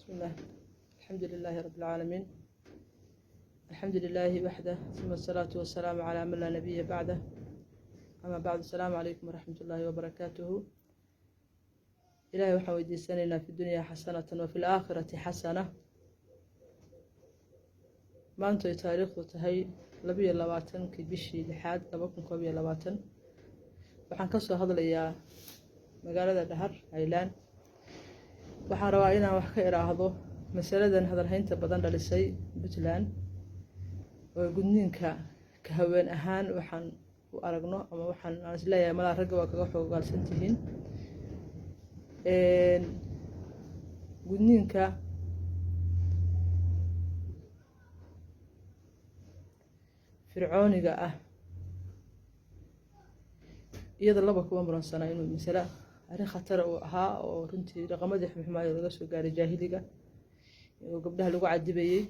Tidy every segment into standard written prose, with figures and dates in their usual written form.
بسم الله، الحمد لله رب العالمين، الحمد لله وحده، ثم الصلاة والسلام على من لا نبي بعده، أما بعد، السلام عليكم ورحمة الله وبركاته. Ilaahay waxaan weydiisanaynaa في الدنيا حسنة وفي الآخرة حسنة. Maanta ay taariikhdu tahay 22-kii bishii lixaad 2021, waxaan ka soo hadlayaa magaalada Dhahar, Haylaan. Waxaan rabaa inaan wax ka iraahdo masaladan hadalhaynta badan dhalisay Puntland oo gudniinka. Ka haween ahaan waxaan u aragno ama waxaan aan isleeyahay malaa ragga waa kaga xoogaalsan tihiin gudniinka fircooniga ah. Iyada laba kuwa muransana inuu masale arrin khatara uu ahaa oo runtii dhaqamadii xumxumaayo laga soo gaaray jaahiliga oo gabdhaha lagu cadibayey.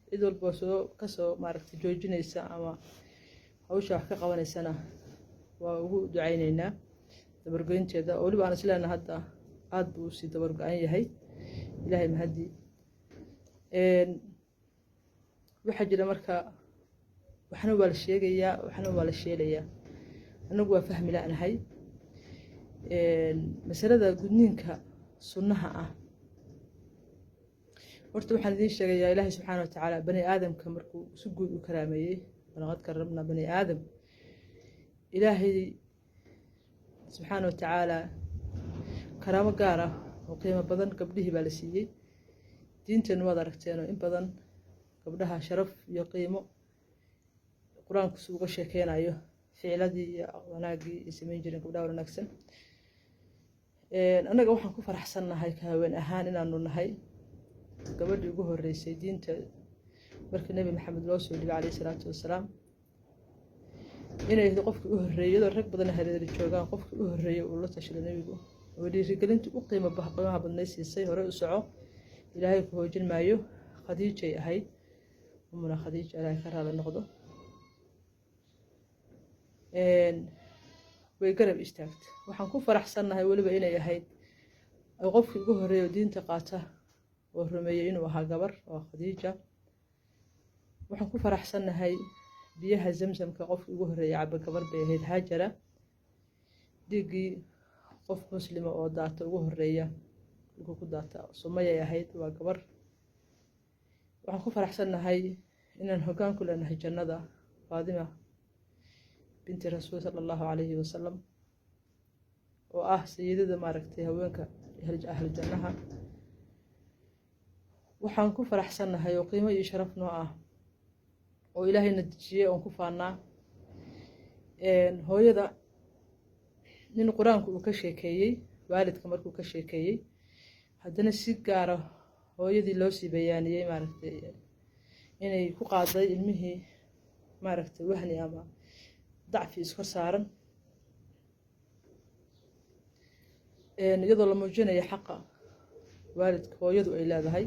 Cid walba soo kasoo maaragtay joojinaysa ama hawsha wax ka qabanaysana waa ugu ducayneynaa dabargoynteeda, oo weliba aan isleenahay hadda aada buu usii dabargo-an yahay, Ilaahay mahadii. Waxaa jira marka waxna waa la sheegayaa, waxna waa la sheelayaa. Annagu waa fahmi la-nahay masalada gudniinka sunnaha ah. Horta waxaan idiin sheegayaa, Ilaahay subxaana wa tacaala bani aadamka markuu si guud u karaameeyey, ولقد كرمنا بني آدم, Ilaahay subxaana wa tacaala karaamo gaar ah oo qiimo badan gabdhihii baa la siiyey. Diinteennu waad aragteenoo in badan gabdhaha sharaf iyo qiimo Qur-aanku si uga sheekeynayo, ficiladii iyo wanaaggii ay samayn jireen gabdhaha wanaagsan. Annaga waxaan ku faraxsannahay ka haween ahaan inaanu nahay gabadhii ugu horreysay diinta markii Nebi Maxamed loo soo dhibay caleyhi salaatu wasalaam, inay ahayd qofkii u horreeyay, iyadoo rag badan hareeri joogaan, qofkii u horreeyay uu la tashaday nebigu oo dhiirigelintii u qiimaha badnay siisay: "Hore u soco, Ilaahay ku hoojin maayo." Khadiijay ahayd, Umuna Khadiija, Ilaahay ka raali noqdo. Way garab istaagtay. Waxaan ku faraxsannahay weliba inay ahayd qofkii ugu horreeyay oo diinta qaata oo rumeeyey inuu ahaa gabar oo Khadiija. Waxaan ku faraxsannahay biyaha Zamzamka qofkii ugu horreeyay caba gabar bay ahayd, Haajara. Dhiiggii qof muslima oo daata ugu horreeya dhulka ku daata Sumayay ahayd, waa gabar. Waxaan ku faraxsannahay inaan hoggaan ku leenahay jannada, Faadima binti Rasuul sala Allahu calayhi wasalam, oo ah sayidada maaragtay haweenka ahlu jannaha. Waxaan ku faraxsannahay oo qiimo iyo sharaf noo ah oo Ilaahayna dejiyey oon ku faannaa hooyada nin Qur-aanku uu ka sheekeeyey. Waalidka markuu ka sheekeeyey, haddana si gaara hooyadii loo sii bayaaniyey, maaragtay, inay ku qaaday ilmihii, maaragtay, wahni ama dacfi iskor saaran, iyadoo la muujinayo xaqa waalidka hooyadu ay leedahay.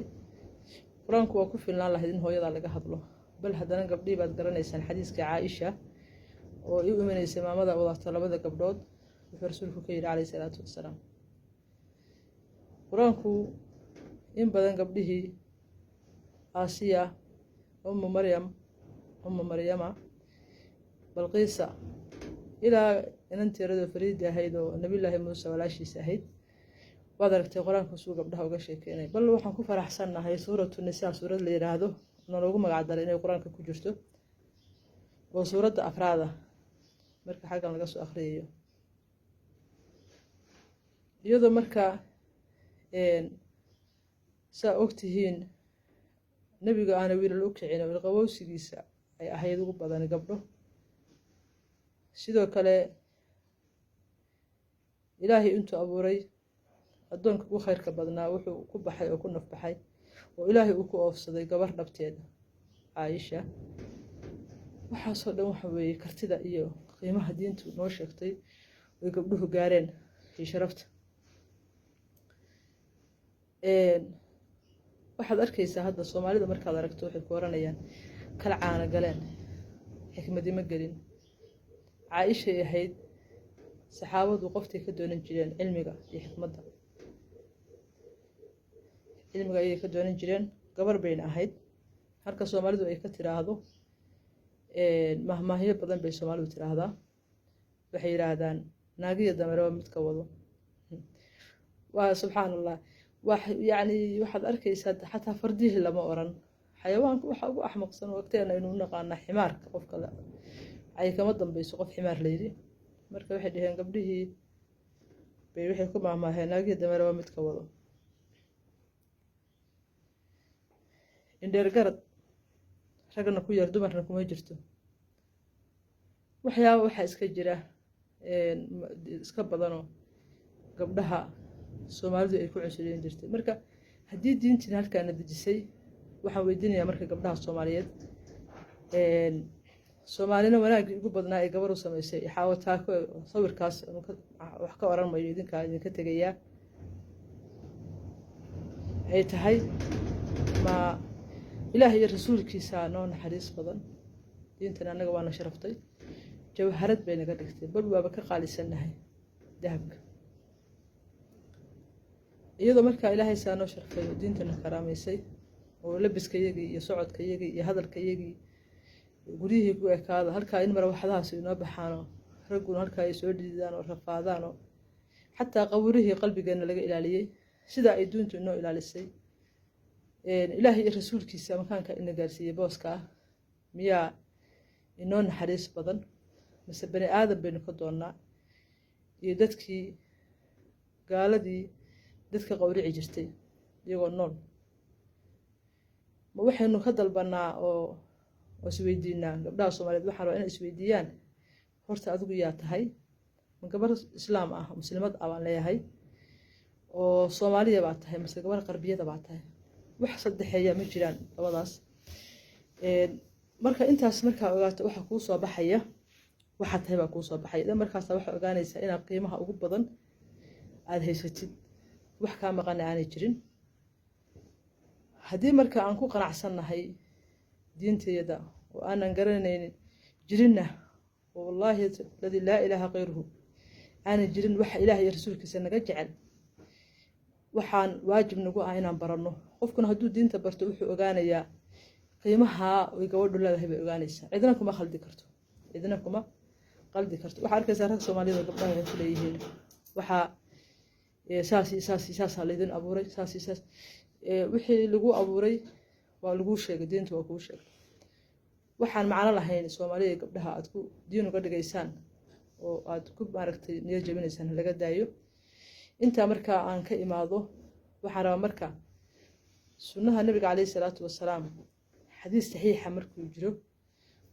Qur-aanku waa ku filnaan lahayd in hooyadaa laga hadlo, bal haddana gabdhihii baad garanaysaan xadiiska Caaisha oo u imanaysay maamada wadato labada gabdhood, wuxuu Rasuulku ka yidhi caleyhi salaatu wasalaam. Qur-aanku in badan gabdhihii Aasiya, Ummu Maryam, Ummu Maryama, Balqiisa, ilaa inanteeradoo Fariidi ahayd oo Nabiyullaahi Muuse walaashiisa ahayd, waad aragtay Qur-aanka suu gabdhaha uga sheekeynay. Bal waxaan ku faraxsannahay Suuratu Nisaa, suurad la yidhaahdo naloogu magac daray, inay Qur-aanka ku jirto oo suuradda afraada marka xaggan laga soo akhriyayo. Iyadoo marka saa ogtihiin nebiga aana wiilal u kicin oo ilqabowsigiisa ay ahayd ugu badan gabdho. Sidoo kale Ilaahay intuu abuuray addoonka ugu khayrka badnaa wuxuu ku baxay oo ku nafbaxay oo Ilaahay uu ku oofsaday gabar dhabteeda, Caayisha. Waxaasoo dhan waxa weeye kartida iyo qiimaha diintu noo sheegtay oy gabdhuhu gaareen iyo sharafta. Waxaad arkaysaa hadda Soomaalida markaad aragto waxay ku oranayaan kala caano galeen, xikmadi ma gelin. Caaishay ahayd saxaabadu qoftay ka doonan jireen cilmiga iyo xikmadda. Cilmiga ayay ka doonan jireen, gabar bayna ahayd. Halka Soomaalidu ay ka tiraahdo mahmaahyo badan bay Soomaalidu tiraahdaa, waxay yidhaahdaan naagiya dameeraba midka wado. Waa subxaan Allah, wax yacni waxaad arkaysaa xataa fardihii lama oran. Xayawaanka waxa ugu axmaqsan waqtigeena aynu u naqaanaa ximaarka, qofka ay kama dambeyso qof ximaar layidhi. Marka waxay dhaheen gabdhihii bay waxay ku mahmaaheen naagiya dameeraba midka wado. Indheer garad ragna ku yar, dumarna kuma jirto. Waxyaaba waxaa iska jira iska badanoo gabdhaha Soomaalidu ay ku cunsuliyin jirtay. Marka haddii diintiina halkaana dejisay, waxaan weydiinayaa marka gabdhaha Soomaaliyeed, Soomaalina wanaaggii ugu badnaa ee gabar u samaysay Xaawo Taako, sawirkaas wax ka oran mayo, idinkaa idinka tegayaa, ay tahay ma Ilaah iyo rasuulkiisa noo naxariis badan? Diintan annaga waana sharaftay, jawharad bay naga dhigtay, bal waaba ka qaalisannahay dahabka. Iyadoo markaa Ilaahay saa noo sharfay oo diintana karaamaysay oo labiskayagii iyo socodkayagii iyo hadalkayagii guryihii ku ekaada, halkaa in marawaxadahaas inoo baxaanoo ragguna halkaa ay soo dhididaan oo rafaadaan oo xataa qabuurihii qalbigeenna laga ilaaliyey, sidaa ay diintu inoo ilaalisay, Ilaahay iyo rasuulkiisa makaanka ina gaarsiiyey booska ah, miyaa inoo naxariis badan mase bani aadam baynu ka doonnaa iyo dadkii gaaladii dadka qowrici jirtay iyagoo nool? Ma waxaynu ka dalbanaa oo isweydiinaa gabdhaha Soomaaliyeed, waxaan rabaa inay isweydiiyaan horta adigu yaa tahay? Ma gabar islaam ah, muslimad ah baan leeyahay oo Soomaaliya baa tahay, mase gabar qarbiyada baa tahay? Wax saddexeeya ma jiraan labadaas. Marka intaas markaa ogaato, waxa kuu soo baxaya waxaa tahay baa kuu soo baxaya. Idan markaasa waxaa ogaanaysaa inaad qiimaha ugu badan aada haysatid, wax kaa maqana aanay jirin. Haddii marka aan ku qanacsannahay diintayada oo aanan garanaynin jirinna, oo wallaahi aladii laa ilaaha kayruhu aanan jirin waxa Ilaah iyo rasuulkiisa naga jecel, waxaan waajib nagu ah inaan baranno. Qofkuna hadduu diinta barto, wuxuu ogaanayaa qiimaha ay gabadhu leedahay bay ogaanaysaa. Cidna kuma khaldi karto, cidna kuma qaldi karto. Waxaa arkaysaa rag Soomaaliyada gabdhaha waxay ku leeyihiin waxaa saas iyo saas iyo saasaa laydin abuuray, saas iyo saas. Wixii lagu abuuray waa laguu sheegay, diinta waa kuu sheegay. Waxaan macno lahayn Soomaaliya gabdhaha aad ku diin uga dhigaysaan oo aad ku maaragtay niyad jabinaysaan laga daayo. Intaa markaa aan ka imaado, waxaan rabaa marka sunnaha Nabiga caleyhi salaatu wasalaam, xadiis saxiixa markuu jiro,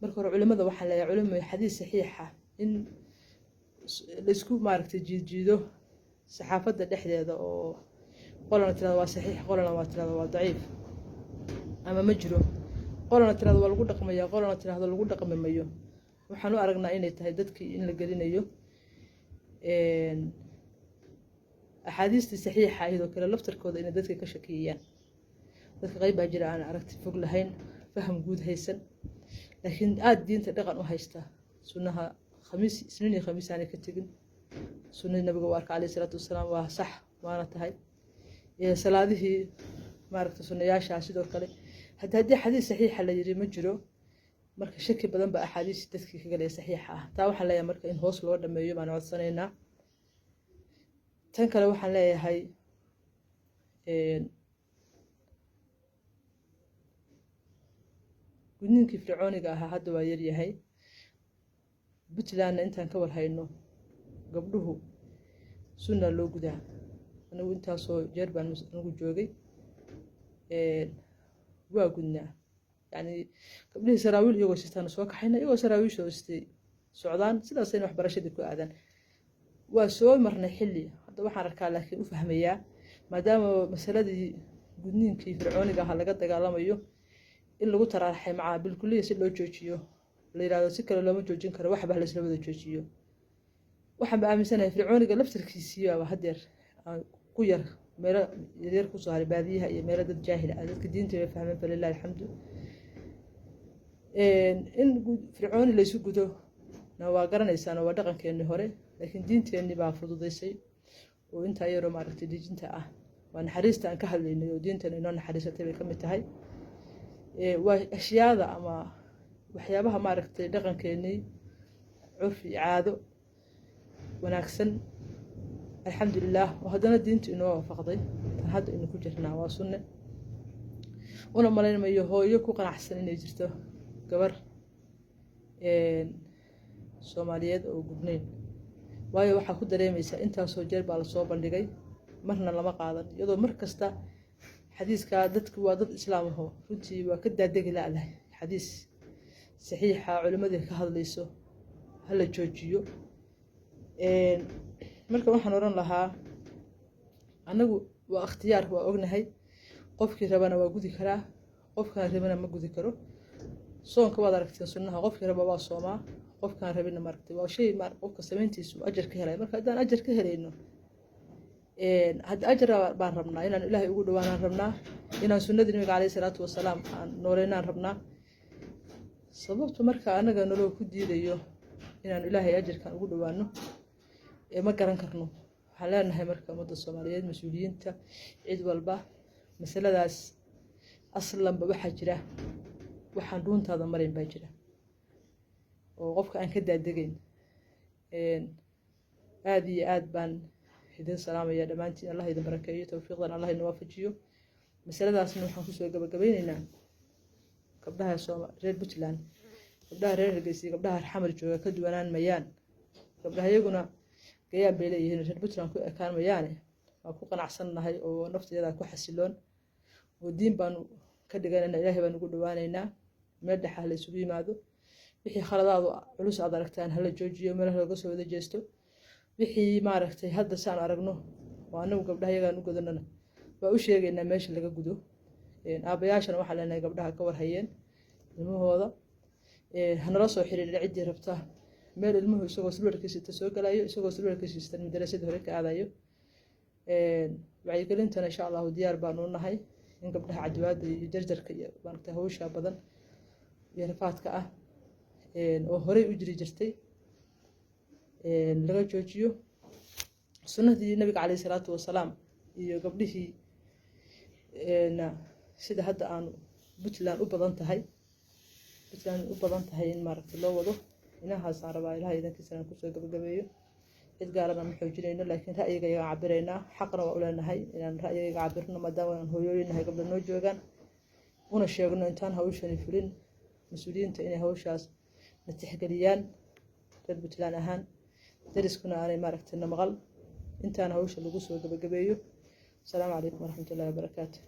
marka hore culimada waxaan leeyahay, culimo, xadiis saxiixa in laysku maaragtay jiidjiido saxaafadda dhexdeeda oo qolana tirada waa saxiix, qolana waa tirada waa daciif ama ma jiro, qolana tirada waa lagu dhaqmaya, qolana tirahdo lagu dhaqmi mayo, waxaan u aragnaa inay tahay dadkii in la gelinayo axaadiistii saxiixa ahayd oo kale laftarkooda inay dadka ka shakiyayaan. Dadka qayb baa jira aan aragti fog lahayn, faham guud haysan, laakiin aada diinta dhaqan u haysta, sunnaha khamiis, Isniin iyo Khamiis aanay ka tegin. Sunnadii Nabiga u arka caleyhi salaatu wasalaam waa sax waana tahay, salaadihii maaragta sunnayaasha sidoo kale. Haddii xadiis saxiixa la yiri ma jiro, marka shaki badan baa axaadiis dadkii ka galaya saxiixa ah. Taa waxaan leeyahay marka in hoos loo dhameeyo baan codsanaynaa. Tan kale waxaan leeyahay gudniinkii fircooniga ahaa hadda waa yaryahay. Puntlandna intaan ka warhayno gabdhuhu sunna loo gudaa. Anigu intaasoo jeer baan anigu joogay, waa gudnaa. Yacni gabdhihii saraawiil iyagoo sitaan soo kaxayna, iyagoo saraawiishooda sitay socdaan, sidaasayna waxbarashadii ku aadaan. Waa soo marnay xilli. Hadda waxaan arkaa laakiin u fahmayaa, maadaama masaladii gudniinkii fircooniga ahaa laga dagaalamayo, in lagu taraaraxay macaa bilkuliya si loo joojiyo, la yidhahdo si kale looma joojin karo, waxba laysla wada joojiyo. Waxaan ba aaminsanahay fircooniga laftarkiisiibaaba haddeer ku yar meelo yaryar kusoo haray baadiyaha iyo meelo dad jaahil ah. Dadka diinta way fahmeen, falilahi alxamdu. In fircooni laysu gudo na waa garanaysaan oo waa dhaqankeenii hore, laakiin diinteenii baa fududaysay oo intaa yaroo maaragtay dejinta ah Waa naxariista aan ka hadlaynay oo diintan inoo naxariisatay bay ka mid tahay. Waa ashyaada ama waxyaabaha, maaragtay, dhaqankeenii, curfi, caado wanaagsan, alxamdulilah, oo haddana diintu inoo waafaqday. Tan hadda aynu ku jirnaa waa sunne. Una malaynmayo hooyo ku qanacsan inay jirto gabar Soomaaliyeed oo gudnayn, waayo waxaa ku dareemaysaa intaasoo jeer baa lasoo bandhigay, marna lama qaadan, iyadoo mar kasta xadiiskaa dadku waa dad islaam aho. Runtii waa ka daadegi la'dahay xadiis saxiixa culimmadii ka hadlayso hala joojiyo. Marka waxaan odhan lahaa, annagu waa ikhtiyaar, waa ognahay, qofkii rabana waa gudi karaa, qofkaan rabana ma gudi karo. Soonka waad aragteen, sunnaha qofkii raba waa soomaa, qofkaan rabina, maaragtay, waa shay qofka samayntiisu ajar ka helay. Marka haddaan ajar ka helayno, hadda ajar baan rabnaa, inaan Ilaahay ugu dhawaanaan rabnaa, inaan sunnadii Nabiga caleyhi salaatu wasalaam aan nooleynaan rabnaa. Sababta marka anaga naloo ku diidayo inaan Ilaahay ajarkan ugu dhawaano ma garan karno. Waxaan leenahay marka ummadda Soomaaliyeed, mas-uuliyiinta, cid walba, masaladaas aslanba waxaa jira waxaan dhuuntaada marayn baa jira oo qofka aan ka daadegayn. Aada iyo aad baan idin salaamaya dhammaantiin. Allah idin barakeeyo, towfiiqdan Allah ina waafajiyo. Masaladaasna waxaan kusoo gabagabeyneynaa gabdhaha Sooma reer Puntland, gabdhaha reer Hargeysa, gabdhaha Xamar jooga ka duwanaan mayaan. Gabdhaha iyaguna gayaan bay leeyihiin, reer Puntland ku ekaan mayaane. Waa ku qanacsannahay oo nafteeda ku xasiloon oo diin baanu ka dhiganayna, Ilaahay baan ugu dhawaaneynaa. Meel dhexa la isugu yimaado. Wixii khaladaadu culus aad aragtaan hala joojiyo, meelaha looga soo wada jeesto. Wixii, maaragtay, hadda saan aragno oo anagu gabdhaha iyagaan u gudanana waa u sheegaynaa meesha laga gudo. Aabayaashana waxaa leenahay gabdhaha ka warhayeen ilmahooda, hanala soo xiriira ciddii rabta. Meel ilmuhu isagoo surweelkiisita soo galayo, isagoo surweelkiisita madarasada hore ka aadayo. Wacyigelintana insha Allahu diyaar baanu nahay in gabdhaha cadiwaada iyo jarjarka iyo, maaragtay, hawsha badan iyo rafaadka ah oo horey u jiri jirtay laga joojiyo. Sunnadii Nabiga caleyhi salaatu wasalaam iyo gabdhihii sida hadda aanu Puntland u badan tahay, Puntland u badan tahay, in, maaragtay, loo wado. Inahaasaan rabaa Ilaha idankiisa aan kusoo gabagabeeyo. Cid gaarana ma xoojinayno, laakiin ra'yigayagaan cabiraynaa. Xaqna waa u leenahay inaan ra'yigayaga cabirno, maadaama aan hooyooyinahay, gabdha noo joogaan, una sheegno intaan hawshani fulin mas-uuliyiinta inay hawshaas na tixgeliyaan reer Puntland ahaan, dariskuna aanay, maaragtay, na maqal intaan hawsha lagu soo gabagabeeyo. Asalaamu calaykum waraxmatullahi wabarakaatu.